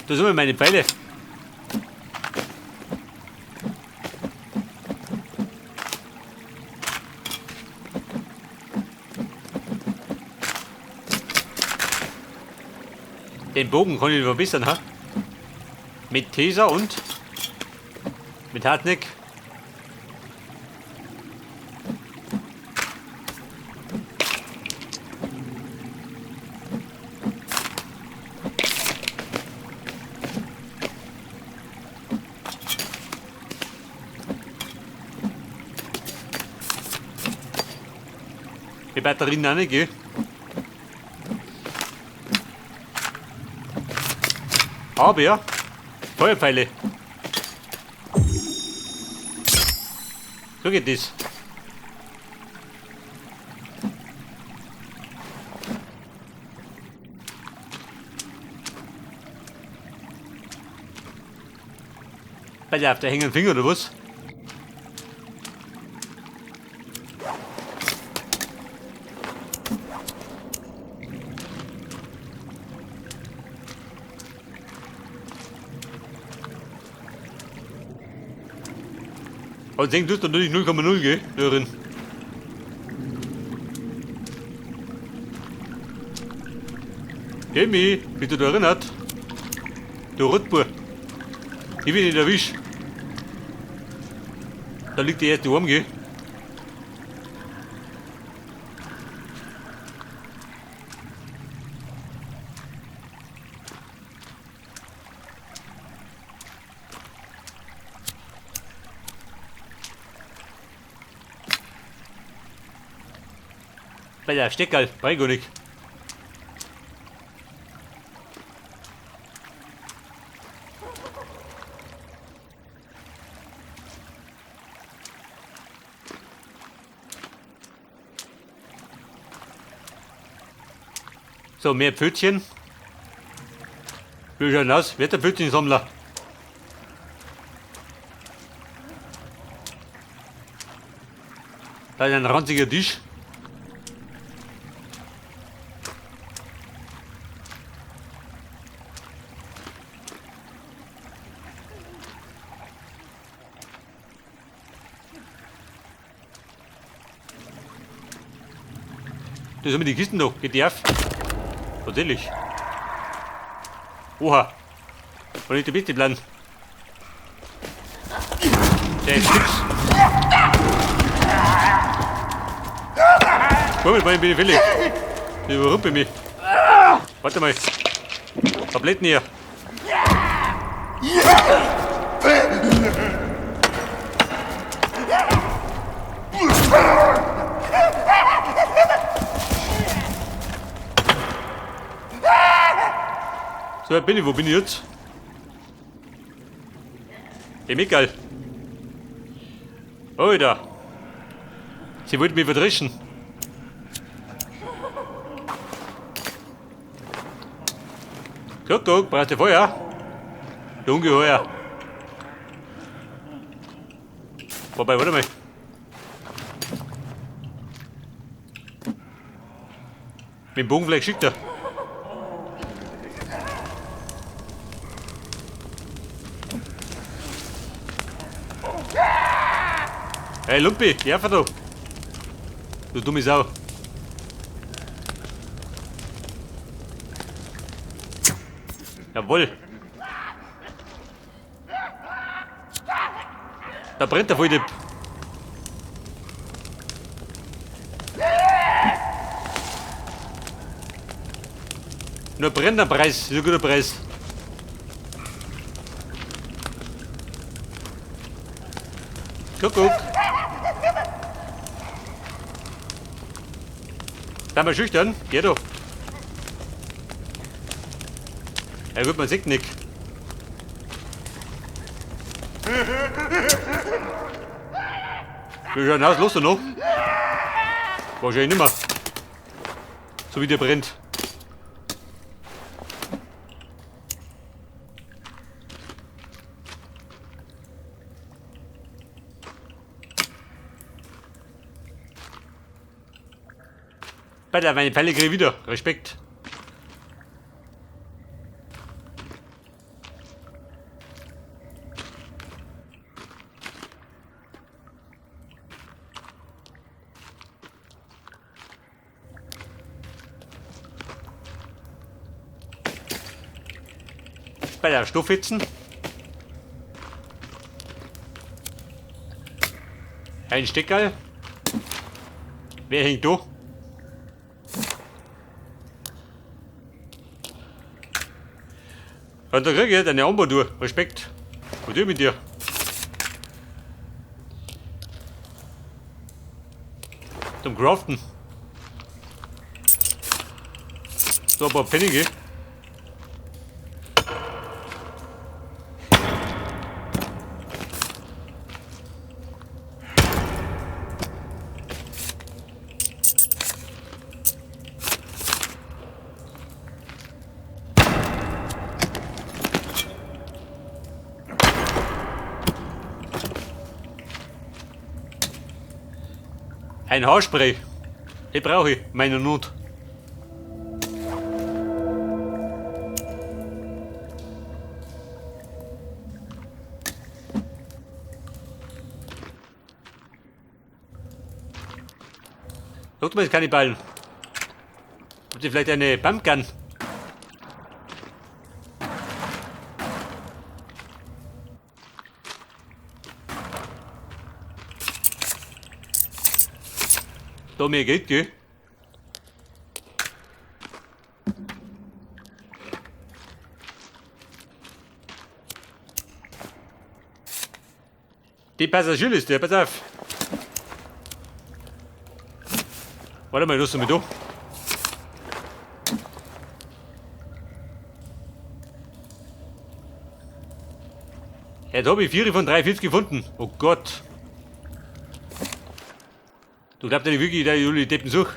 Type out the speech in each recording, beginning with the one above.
Da sind meine Pfeile. Den Bogen kann ich verbessern, ha? Mit Tesa und mit Hartneck. Die Batterien auch nicht, gell? Aber ja, Feuerpfeile. So geht das. Pass auf, da hängen Finger oder was? Und denk du natürlich 0,0, gell, Dörin? Demi, bist du da erinnert? Du Rotbur. Ich bin nicht erwischt. Da liegt der erste Arm, gell? Bei der Steckerl, brauch ich nicht. So, mehr Pfötchen. Wie schaut aus? Wer der Pfötchensammler? Da ist ein ranziger Tisch. Das sind die Kisten noch. Geht die auf? Natürlich. Oha. War nicht der beste Plan. Der ist fix. Moment mal, ich bin fällig. Ich überrumpel mich. Warte mal. Tabletten hier. So, wer bin ich? Wo bin ich jetzt? Hey, Michael. Alter. Sie wollten mich verdrischen. Kuckuck, brauchst du Feuer? Du Ungeheuer. Wobei, warte mal. Mit dem Bogen vielleicht schickt er. Hey Lumpi, geh einfach da. Du dumme Sau. Jawohl. Da brennt der Volldepp. Nur brennt der Preis, ist ein guter Preis. Kuckuck. Sei mal schüchtern, geh doch. Ja gut, man sieht nicht. Wie schaut denn aus? Los noch? Wahrscheinlich nicht mehr. So wie der brennt. Alter, meine Pfeile krieg ich wieder. Respekt. Bei der Stoffhitzen. Ein Steckerl. Wer hängt da? Und da krieg ich deine Armbanduhr. Respekt. Was ist mit dir? Zum Craften. So ein paar Pfennige. Ein Haarspray. Ich brauche ich, meine Not. Schaut mal, Kannibalen. Habt ihr vielleicht eine Pumpgun? Da mehr Geld, gell? Die Passagierliste, pass auf. Warte mal, lass mich da. Jetzt hab ich 4 von 43 gefunden. Oh Gott. Du glaubst ja nicht wirklich, der Juli Deppen such.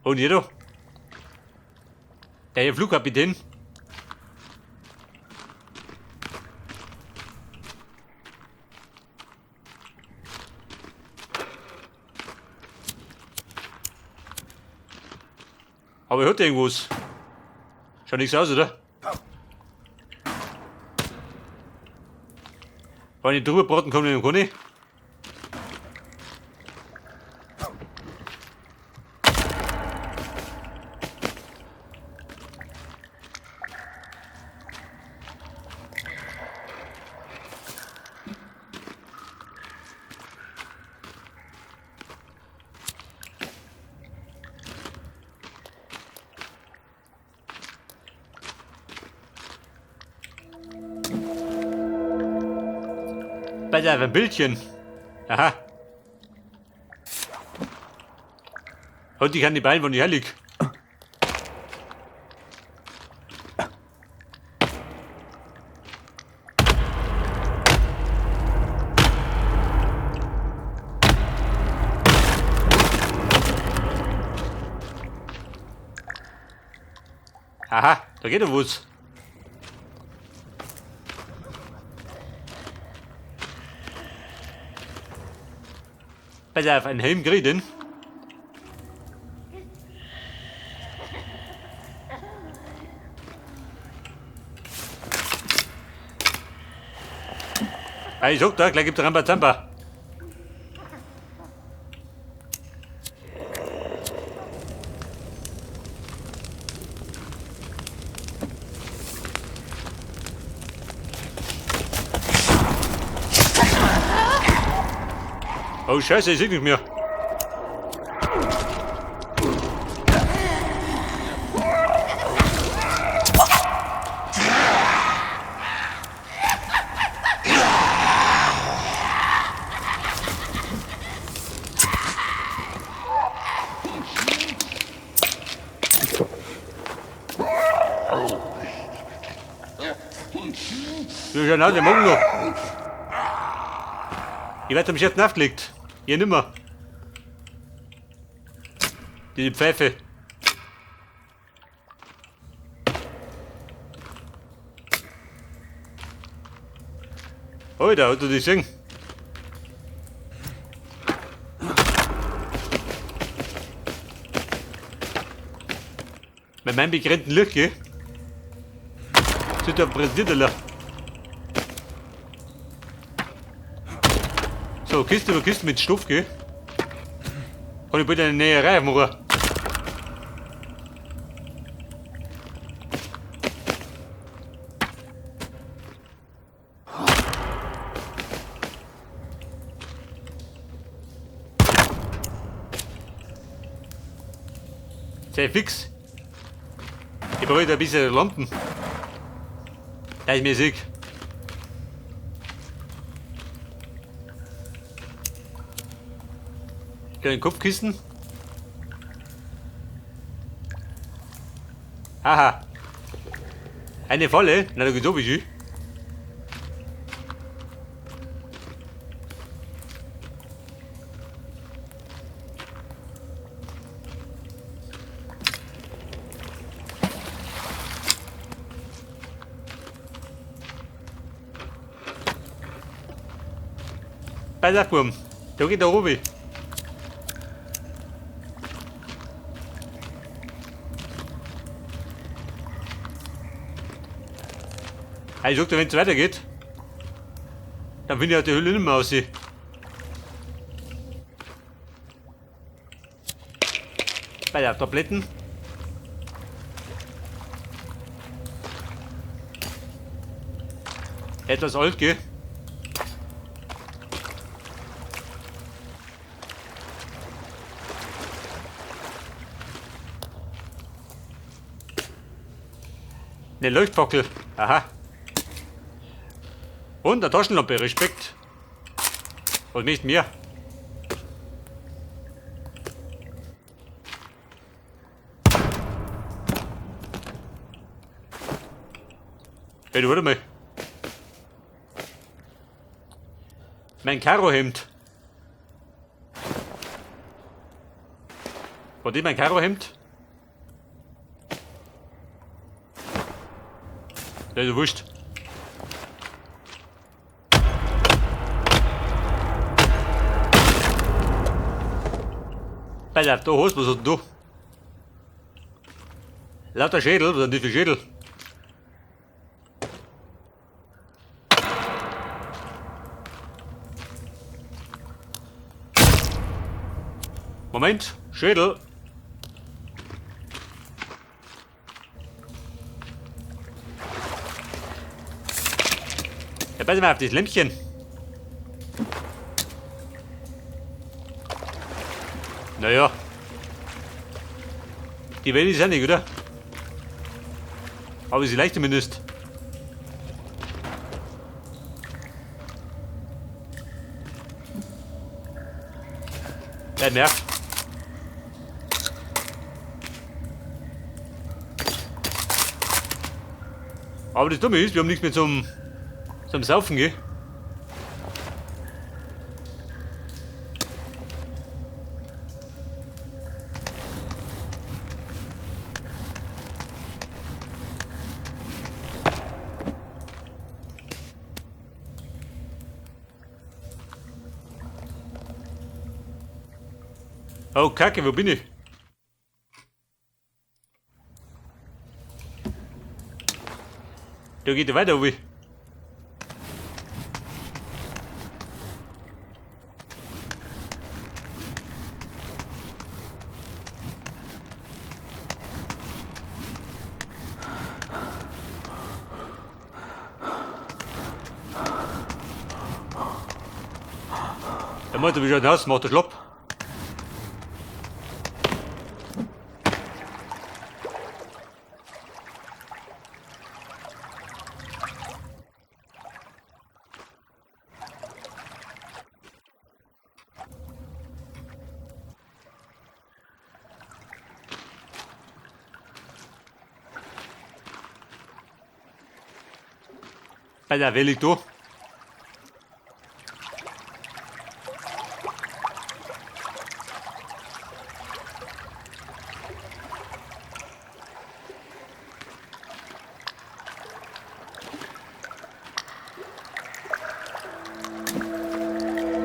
Und hier doch. Der hier Flugkapitän. Aber hört irgendwas. Schaut nichts aus, oder? Wenn ich drüber braten kann, dann kann ich. Bei der ein Bildchen. Aha. Und die kann die Beine von die heilig. Aha, da geht doch was. Pass auf, einen Helm krieg ich denn? Ah, ich sag da, gleich gibt's Rambazamba. Oh Scheiße, ich seh nicht mehr. Ja, genau, der morgen noch. Ich werd am Chef aufgelegt. Ihr nimmer. Die Pfeife. Alter, hat du dich gesehen? Mit meinem begrenzten Licht, gell? Sind der Präsident, Alter. So, Kiste über Kiste mit Stoff, gell? Kann ich bitte eine Näherei machen? Sehr fix. Ich brauche da ein bisschen Lampen. Da ist mir sick. Kleine Kopfkissen. Aha. Eine Falle? Na, da geht's sowieso. Pass auf, Burm. Da geht der Robi. Ich sag dir, wenn's weitergeht, dann finde ich auch die Höhle nicht mehr aus. Bei der Tabletten. Etwas alt, gell? Eine Leuchtfackel. Aha. Und eine Taschenlampe. Respekt. Was nicht mehr? Hey, du, warte mal. Mein Karohemd. War das mein Karohemd? Ja, ist ja wurscht. Pass auf, da hast du was denn da? Lauter Schädel, was sind die für Schädel? Moment, Schädel. Ja, pass mal auf das Lämpchen. Naja. Die Welt ist ja nicht, oder? Aber sie leicht zumindest. Wer merkt. Aber das Dumme ist, wir haben nichts mehr zum Saufen, gell? Oh Kacke, wo bin ich? Da geht er weiter, wie. Der macht doch schon aus, macht der Schlapp. Alter, wer liegt da?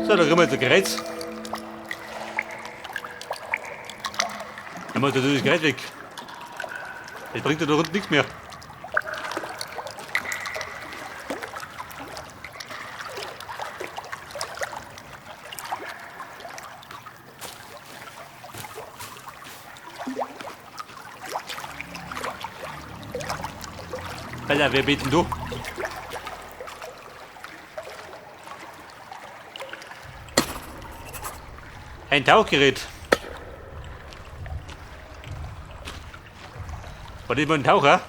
So, da kriegen wir jetzt ein Kreuz. Dann macht natürlich das Gerät weg. Das bringt ja da unten nichts mehr. Alter, wer beten du? Ein Tauchgerät. War das mal ein Taucher?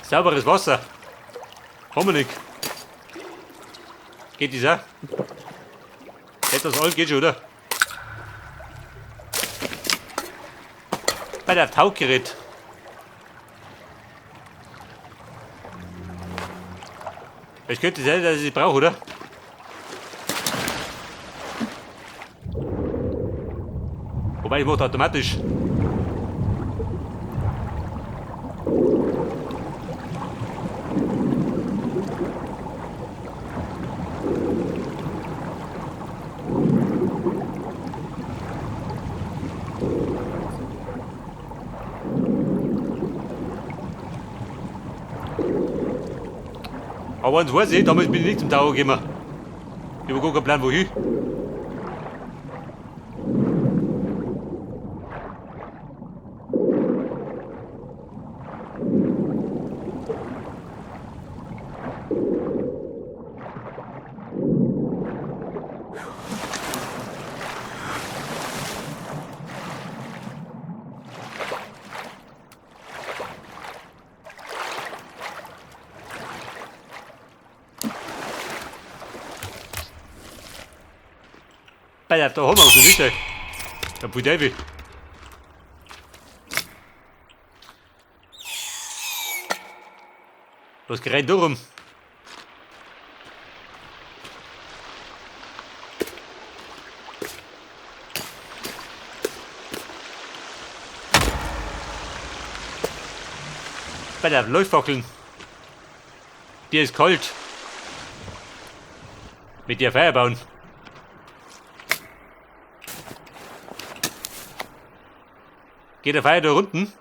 Sauberes Wasser. Hominik. Geht das auch? Etwas alt geht schon, oder? Bei der Tauchgerät. Es könnte sein, dass ich sie brauche, oder? Wobei, ich mache automatisch. Aber eins weiß ich, damals bin ich nicht zum Taucher gekommen. Ich hab gar keinen Plan, wohin. Alter, da haben wir schon nicht. Der Pui. Was gerät da rum? Bei der Leuchtfackeln. Die ist kalt. Mit der Feuer bauen. Geht der Feuer da unten?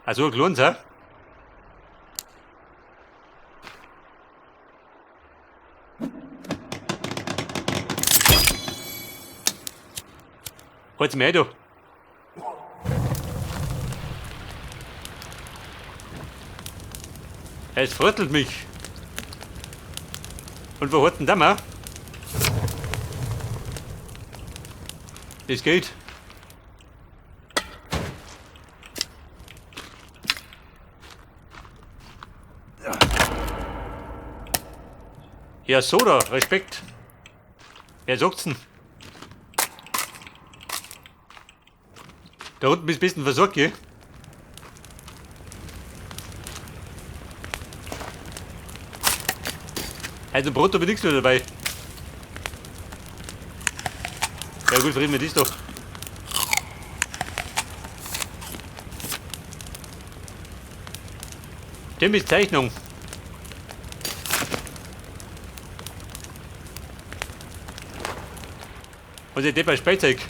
Also ein kleines, hä? Halt's mir du. Es fröttelt mich. Und wo hat denn der mal? Das geht. Ja, so da, Respekt. Wer sagt's denn? Da unten bist du ein bisschen versorgt, gell? Also Brot habe ich nichts mehr dabei. Ja gut, frieren wir das doch. Timmys Zeichnung. Was ist das bei Spielzeug?